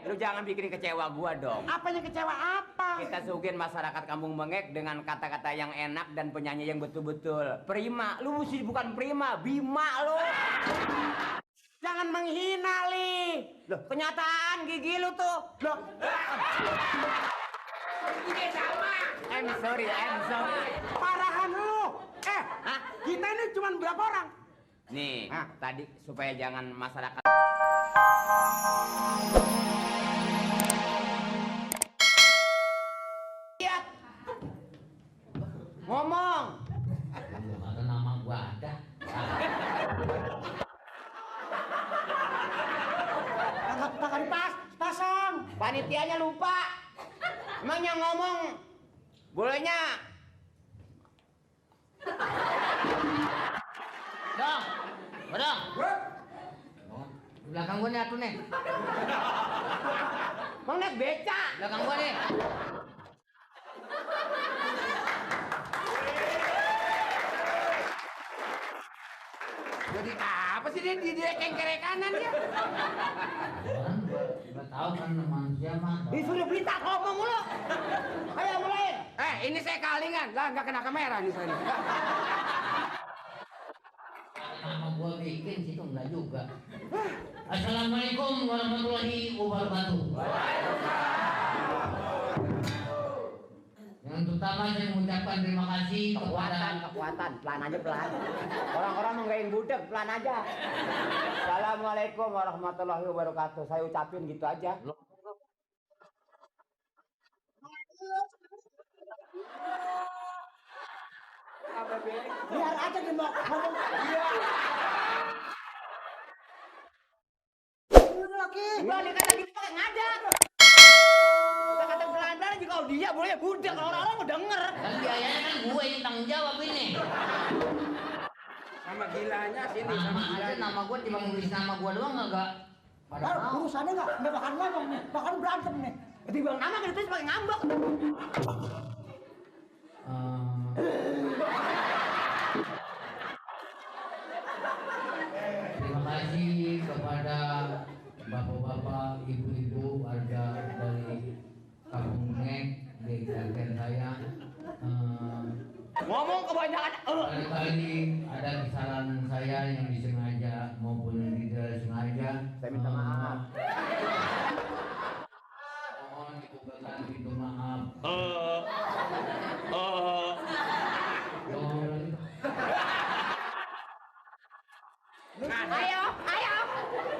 Lu jangan bikin kecewa gua dong. Apanya kecewa apa? Kita suguhin masyarakat Kampung Bengek dengan kata-kata yang enak dan penyanyi yang betul-betul prima. Lu mesti bukan prima, Bima lu. Jangan menghina, Li. Loh, kenyataan gigi lu tuh. Loh. Ini sama. I'm sorry. Parahan lu. Hah? Kita ini cuma berapa orang? Nih, tadi supaya jangan masyarakat lihat. Ngomong. Ada nama gua ada. Kagak dipasang. Panitianya lupa. Emangnya ngomong bolehnya? Dong. Belakang gua nih atuh nih. Bang naik beca. Belakang gua nih. Jadi apa sih dia di kengkere kanan dia? Orang gua tahu kan manusia mah. Disuruh berita ngomong mulu. Ayo mulai. Ini saya kalingan. Lah nggak kena kamera nih saya. Nama gua bikin situ enggak juga. Assalamualaikum warahmatullahi wabarakatuh. Yang terutama saya mengucapkan terima kasih kepada Kekuatan, pelan aja pelan. Orang-orang mau nggak budek, pelan aja. Assalamualaikum warahmatullahi wabarakatuh. Saya ucapin gitu aja. Biar aja dia mau ngomong. Iya. Udah lagi. Gua dikata gitu pakai ngajar. Kata pelan-pelan juga kalau dia boleh budek, kalau orang-orang mau denger. kan biayanya kan gue yang tanggung jawab ini. Sama gilanya sini Nama aja nama gue cuma nulis nama gue doang enggak. Padahal urusannya nggak bakal ngomong nih, bakal berantem nih. Ketimbang nama kan itu pakai ngambek. Terima kasih kepada bapak-bapak, ibu-ibu warga dari Kampung Bengek di RT saya. Ngomong kebanyakan. Kali-kali ada kesalahan saya yang disengaja maupun yang tidak sengaja. Saya minta maaf. Mohon dibukakan pintu maaf. Ayo.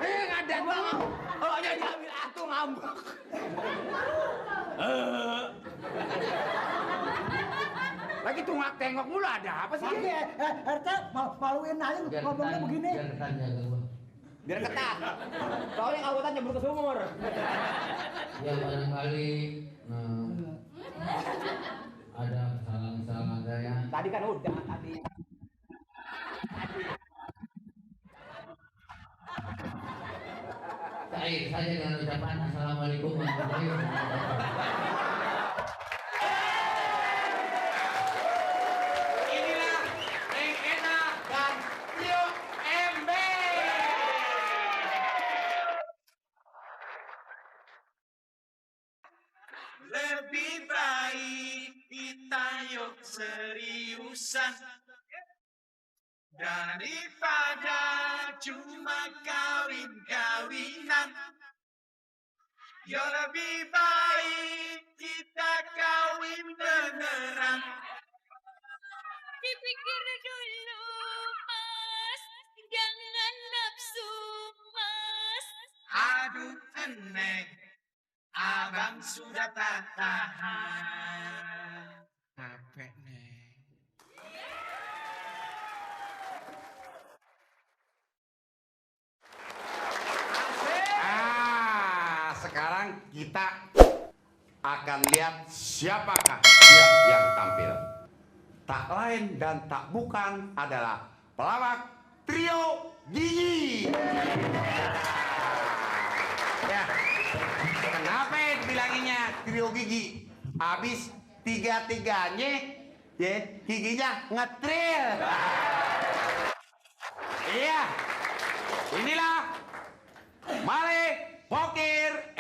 Ngada gua mau. Oh, dia diambil atuh ngambek. Lagi tungak tengok mulu ada apa sih? Lagi RT maluin aja ngomongnya begini. Biar ketan jaga gua. Biar ketat. Soalnya anggota nyebur ke sumur. Ya barangkali ada kesalahan-kesalahan saya. Tadi kan udah tadi. Akhir saja dengan ucapan assalamualaikum warahmatullahi wabarakatuh. Inilah Neng Ena dan Tio MB. Lebih baik kita yuk seriusan daripada cuma kawin-kawinan. Ya lebih baik kita kawin beneran. Dipikir dulu mas, jangan nafsu mas. Aduh eneng, abang sudah tak tahan. Capek nih. Sekarang kita akan lihat siapakah dia yang tampil. Tak lain dan tak bukan adalah pelawak trio Gigi. Ya, kenapa ya dibilanginnya trio Gigi? Habis tiga-tiganya, ya giginya ngetril. Iya, inilah Male Pokir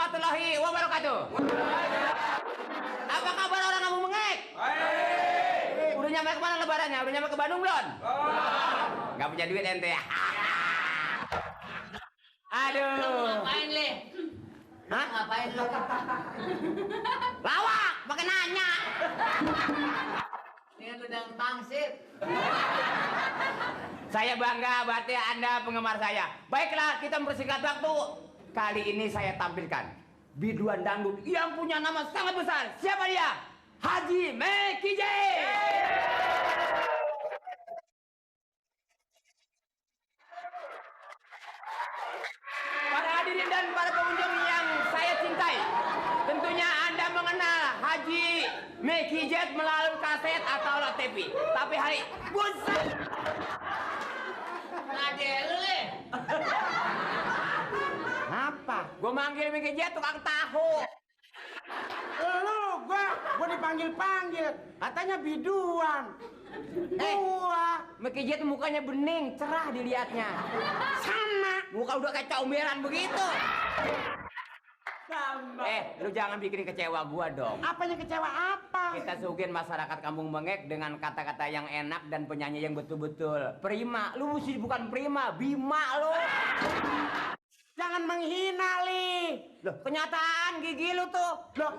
warahmatullahi wabarakatuh. Apa kabar orang Kampung Bengek? Udah nyampe kemana lebarannya? Udah nyampe ke Bandung belum? Gak punya duit ente ya? Aduh. Ngapain, Le? Hah? Ngapain lu? Lawak, pakai nanya. Ini kan udah pangsit. Saya bangga berarti Anda penggemar saya. Baiklah, kita mempersingkat waktu. Kali ini saya tampilkan biduan dangdut yang punya nama sangat besar. Siapa dia? Haji Meki J. Para hadirin dan para pengunjung yang saya cintai, tentunya Anda mengenal Haji Meki J melalui kaset atau TV. Tapi hari buset. Ade lu, Le. Apa? Gue manggil Meki J tukang tahu. Gua dipanggil-panggil. Katanya biduan. Meki J tuh mukanya bening, cerah dilihatnya. Sama. Muka udah kayak comberan begitu. Sama. Lu jangan bikin kecewa gua dong. Apanya kecewa apa? Kita suguhin masyarakat Kampung Bengek dengan kata-kata yang enak dan penyanyi yang betul-betul prima. Lu mesti bukan prima, Bima lu. Jangan menghina, Li. Loh, kenyataan gigi lu tuh. Loh.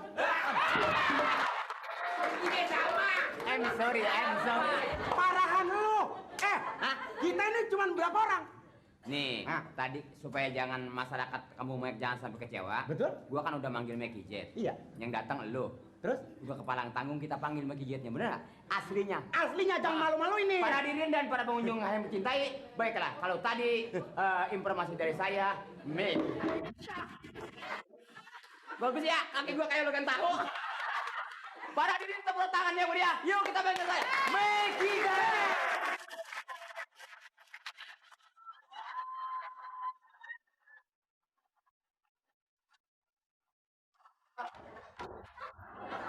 Gigi sama. I'm sorry. Parahan lu. Hah? Kita ini cuma berapa orang? Nih, tadi supaya jangan masyarakat Kampung Bengek jangan sampai kecewa. Betul. Gua kan udah manggil Meki J. Iya. Yang datang lu. Terus? Gua kepalang tanggung kita panggil Meki J-nya, bener gak? Aslinya. Aslinya jangan malu-malu ini. Para hadirin dan para pengunjung yang mencintai, baiklah. Kalau tadi informasi dari saya, Meki. Bagus ya, kaki gua kayak logan tahu. Para hadirin tepuk tangan yang mulia. Yuk kita bangga saya. Meki J.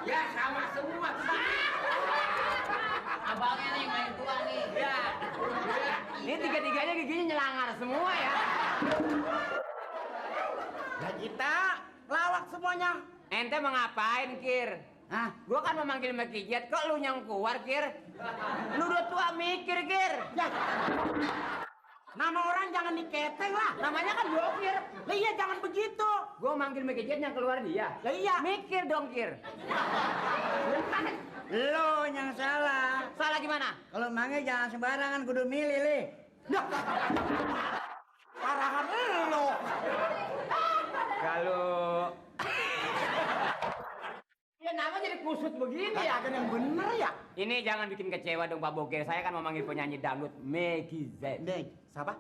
Ya sama semua. Abangnya nih main tua nih. Ya. Ini tiga-tiganya giginya nyelangar semua ya. Dan kita lawak semuanya. Ente mau ngapain, Kir? Hah? Gua kan memanggil Meki J, kok lu yang keluar, Kir? Lu udah tua mikir, Kir. Ya. Nama orang jangan diketeng lah. Namanya kan gua, Kir. Lah iya jangan begitu. Gua manggil Meki J yang keluar dia. Lah iya. Mikir dong, Kir. Lo yang salah. Salah gimana? Kalau manggil jangan sembarangan, kudu milih, Le. Parahan lu. Kalau ya nama jadi kusut begini ya. Kagak yang bener ya. Ini jangan bikin kecewa dong Pak Bokir. Saya kan memanggil penyanyi dangdut Meki J. Nih, siapa?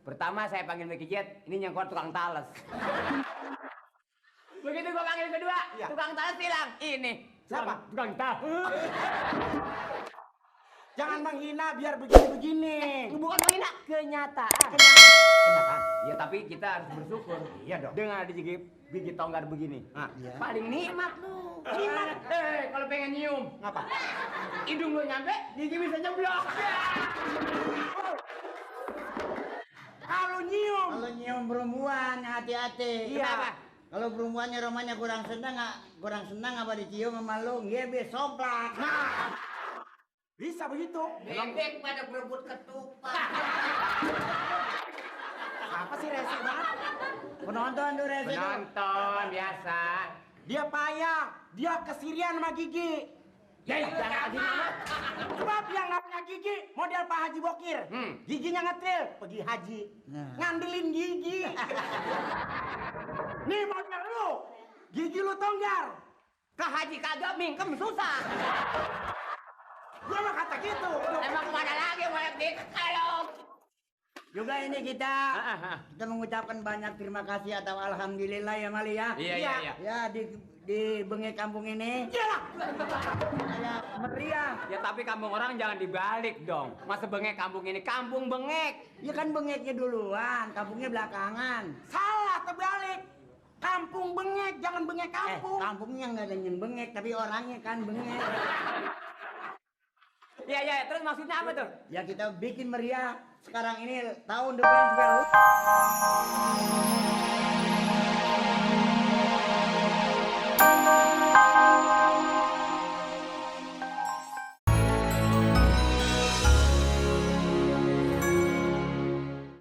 Pertama saya panggil Meki J, ini yang keluar tukang tales. Begitu gua panggil kedua, Iya. tukang tales hilang. Ini Siapa? Tukang tahu. Jangan menghina biar begini-begini. Bukan menghina, kenyataan. Kenyataan. Ya tapi kita harus bersyukur. Iya dong. Dengan ada gigi tonggar begini. Ah, iya. Paling nikmat lu. Nikmat. Kalau pengen nyium, Ngapa? hidung lu nyampe, gigi bisa nyeblok. Kalau nyium. Kalau nyium perempuan, hati-hati. Iya. Kenapa? Kalau perempuannya romanya kurang senang apa dicium sama lo, ngebes soplak. Nah, bisa begitu. Bebek pada berebut ketupat. Apa sih rese banget? Penonton tuh rese tuh. Penonton biasa. Dia payah. Dia kesirian sama gigi. Ya, jangan gimana? Sebab yang nggak punya gigi model Pak Haji Bokir. Giginya ngetril, pergi haji. Nah. Ngandelin gigi. Nih model lu. Gigi lu tonggar. Ke haji kagak mingkem susah. Gua mah kata gitu. Emang kemana lagi mau kalau Juga ini kita mengucapkan banyak terima kasih atau alhamdulillah ya Mali ya. Iya. Ya di Bengek kampung ini. Iyalah. Ya meriah. Ya tapi kampung orang jangan dibalik dong. Masa bengek kampung ini kampung bengek. Ya kan bengeknya duluan, kampungnya belakangan. Salah terbalik. Kampung bengek, jangan bengek kampung. Kampungnya nggak ada yang bengek, tapi orangnya kan bengek. Iya, terus maksudnya apa tuh? Ya kita bikin meriah sekarang ini tahun depan juga.